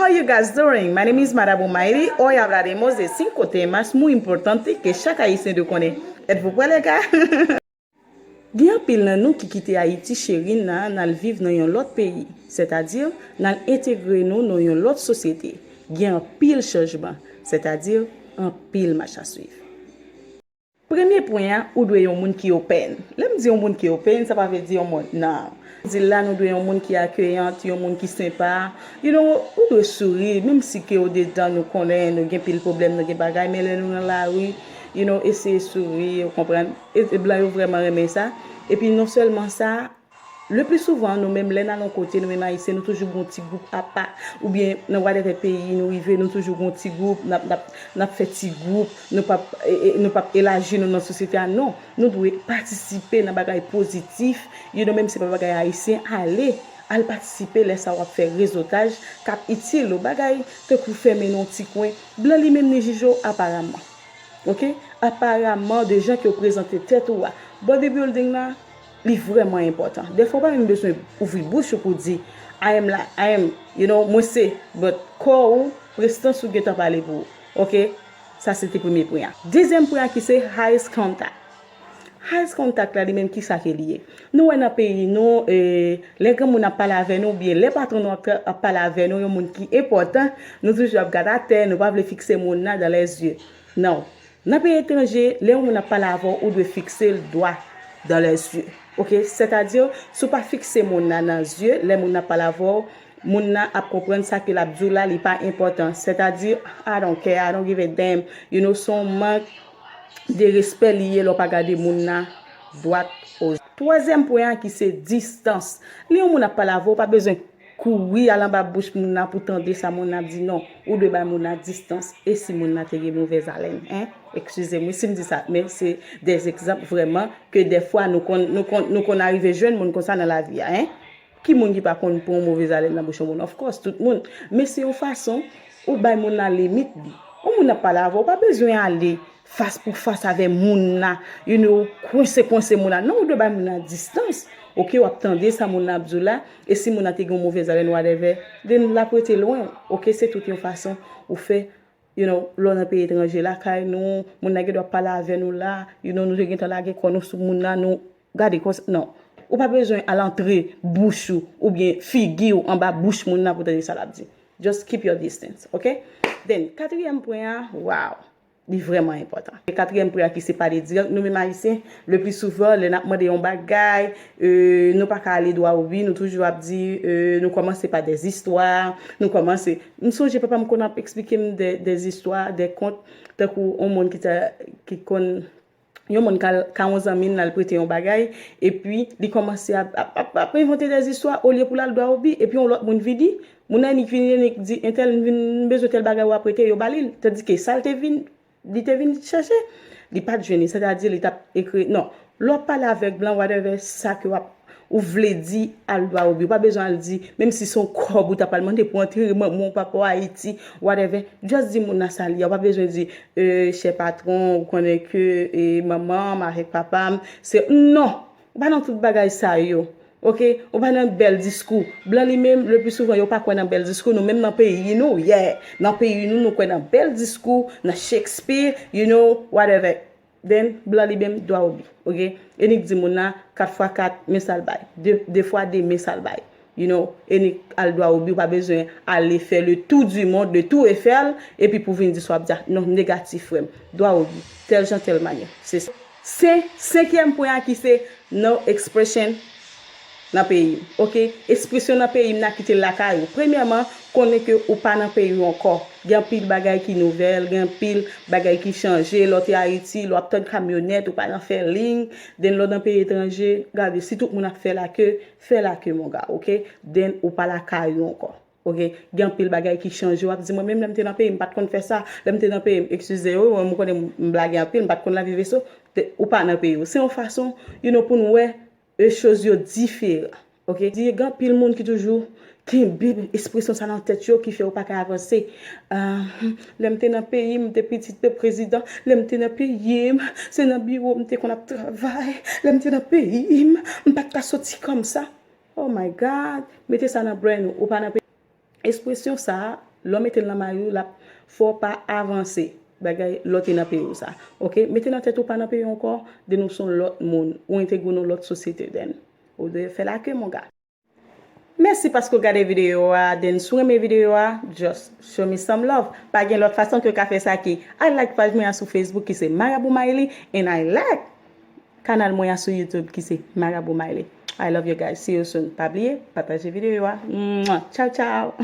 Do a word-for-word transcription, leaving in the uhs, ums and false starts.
How you guys doing? My name is Madame Omairi. Hoy hablaremos de cinco temas muy importantes que cada ayisyen debe conocer. Êtes-vous prêts, les gars? Gen anpil nan nou ki kite Ayiti cheri n nan, n al viv nan yon lòt peyi, sètadi n al entegre nou nan yon lòt sosyete. Gen anpil chanjman, sètadi anpil mach a swiv. Premye pwen an, ou dwe yon moun ki open. Lè m di yon moun ki open, sa pa vle di yon moun, non. M di l la, nou dwe yon moun ki akeyan, yon moun ki senpa. You know, ou dwe souri, menm si ke odedan nou konnen, nou gen pil pwoblèm, nou gen bagay, men lè nou nan lari, you know, eseye souri, ou konprann? E, e blan yo vrèman renmen sa. Epi non sèlman sa, le pli souvan, nou menm, lè n al yon kote, nou menm Ayisyen, nou toujou gon ti gwoup apa, oubyen nan whatever peyi nou rive, nou toujou gon ti gwoup, n ap, n ap, n ap fè ti gwoup, nou p ap, e, e, nou p ap elaji nou nan sosyete a, non. Nou dwe patisipe nan bagay pozitif, you know, menm si se pa bagay ayisyen, ale, al patisipe, lè sa w ap fè rezotaj k ap itil ou, bagay tankou fèmen nan yon ti kwen, blan li menm li jije w aparaman. Ok? Aparaman, de jan ke w prezante tèt ou a. Bodybuilding la, li vrèman enpòtan. Dèfwa, w pa menm bezwen ouvri bouch ou pou w di, I am la, I am, you know, mwen se, but kò ou, prestans ou gentan pale pou ou. Ok? Sa se te premye pwen an. Dezyèm pwen an ki se eyes contact. Eyes contact la, li menm, ki sa ke li ye? Nou wè nan peyi nou, e, lè granmoun ap pale avè nou, oubyen lè patwon nou ap, ap pale avè nou, yon moun ki enpòtan, nou toujou ap gade atè, nou pa vle fikse moun nan dans les yeux. Non. Nan peyi etranje, lè yon moun ap pale avè w, ou dwe fikse l dwa dans les yeux. Ok? Sètadi, si w pa fikse moun nan nan zye, lè moun nan ap pale avè w, moun nan ap konprann sa ke l ap di w la, li pa enpòtan. Sètadi, I don't care, I don't give a damn. You know, se yon mank de respè li ye lè w pa gade moun nan dwat o. Twazyèm pwen an ki se distans. Lè yon moun ap pale avè w, ou pa bezwen kouri al anba bouch moun nan pou tande sa moun nan ap di, non. Ou dwe bay moun nan distans. E si moun nan te gen movèz alèn, en? Eskize m wi si m di sa, men se de egzanp vrèman ke dèfwa nou konn, nou konn, nou konn arive jwenn moun konsa nan lavi a, en? Ki moun ki pa konn pran movèz alèn nan bouch yon moun? Of course, tout moun. Men se yon fason ou bay moun nan limit li. Yon moun ap pale avè w, ou pa bezwen ale fas pou fas avè moun nan, you know, kwense, kwense moun nan. Non, ou dwe bay moun nan distans. Ok, w ap tande sa moun nan ap di w la, e si moun nan te gen yon movèz alèn, whatever, then l ap rete lwen w. Ok, se tout yon fason ou fè, you know, lè w nan peyi etranje, lakay nou, moun nan gen dwa pale avè nou la, you know, nou te gentan lage kò nou sou moun nan, nou gade konsa, non. Ou pa bezwen al antre bouch ou, oubyen figi w anba bouch moun nan pou tande sa l ap di. Just keep your distance, ok? Then, katriyèm pwen an, wow! Li vrèman enpòtan. Katriyèm pwen an ki se pale dirèk, nou menm Ayisyen, le pli souvan, lè n ap mande yon bagay, e, nou pa ka ale dwa o bi, nou toujou ap di, e, nou kòmanse pa dèzistwa, nou kòmanse. M sonje papa m konn ap eksplike m dè, dèzistwa, dè kont, tankou yon moun ki ta, ki konn, yon moun ka, ka yon zanmi l, l al prete yon bagay, epi li kòmanse ap, ap, ap, ap envante dèzistwa, olye pou l al dwa o bi, epi yon lòt moun vini, moun nan nik vini, nik di, entèl, m vin, m bezwen tèl bagay w ap prete, yo ba li l. Tandike sa l te vin, li te vin chèche, li pa t jwenn li, sètadi li t ap ekri, non. Lè w ap pale avèk blan, whatever, sa ke w ap, ou vle di, al dwa o bi. Ou pa bezwen al di, menm si se yon kòb ou ta pral mande pou antere manman w, papa w Ayiti, whatever, just di moun nan sa l ye. Ou pa bezwen di, e, chè patwon, ou konnen ke, e, manman m avèk papa m, se, non! Ou pa nan tout bagay sa yo. Ok? Ou pa nan bèl diskou. Blan li menm, le pli souvan, yo pa kwè nan bèl diskou. Nou menm nan peyi nou, yeah. Nan peyi nou, nou kwè nan bèl diskou, nan Shakespeare, you know, whatever. Then, blan li menm, dwa o bi. Ok? E nik di moun nan, kat fwa kat, men sa l bay. De, de fwa de, men sa l bay. You know? E nik al dwa o bi, ou pa bezwen ale fè le tour du monde, le tour Eiffel, epi pou vin di sa w ap di a. Non, negatif, frè m. Dwa o bi. Tèl jan, tèl manyè. Se sa. Se, senkyèm pwen an ki se no expression nan peyi m. Ok? Ekspresyon nan peyi m nan kite l lakay ou. Premyèman, konnen ke ou pa nan peyi w ankò. Gen anpil bagay ki nouvèl, gen anpil bagay ki chanje. Lè w te Ayiti, lè w ap tann kamyonèt, ou pa nan fè liy. Then lè w nan peyi etranje, gade, si tout moun ap fè lake, fè lake, mon gars, ok? Then ou pa lakay ou ankò. Ok, gen anpil bagay ki chanje. W ap di, mwen menm lè m te nan peyi m, m pa t konn fè sa. Lè m te nan peyi m, eskize wi, mwen, m konnen m blage anpil, m pa t konn lave veso. Te, ou pa nan peyi w. Se yon fason, you know, pou n wè, e, choz yo diferan. Ok? Di, gen anpil moun ki toujou kenbe ekspresyon sa nan tèt yo ki fè yo pa ka avanse. Ah, lè m te nan peyi m, m te pitit de prezidan. Lè m te nan peyi m, se nan biwo m te konn ap travay. Lè m te nan peyi m, m pa t ka soti kòmsa. Oh my God! Mete sa nan brain ou, ou pa nan peyi. Ekspresyon sa a, Lè w mete l nan mari w, l ap fè w pa avanse. Bagay lè w te nan peyi w sa. Oke? Mete nan tèt ou pa nan peyi w ankò, then ou se yon lòt moun. Ou entegre w nan lòt sosyete, then. Ou dwe fè lake, mon gars. Mèsi paske w gade videyo a, then si w renmen videyo a, just show me some love. Pa gen lòt fason ke w ka fè sa ke al like paj mwen an sou Facebook ki se Marabou Mayli, and al like kanal mwen an sou YouTube ki se Marabou Mayli. I love you guys. See you soon. Pa bliye, pataje videyo a. Mwah. Ciao, ciao.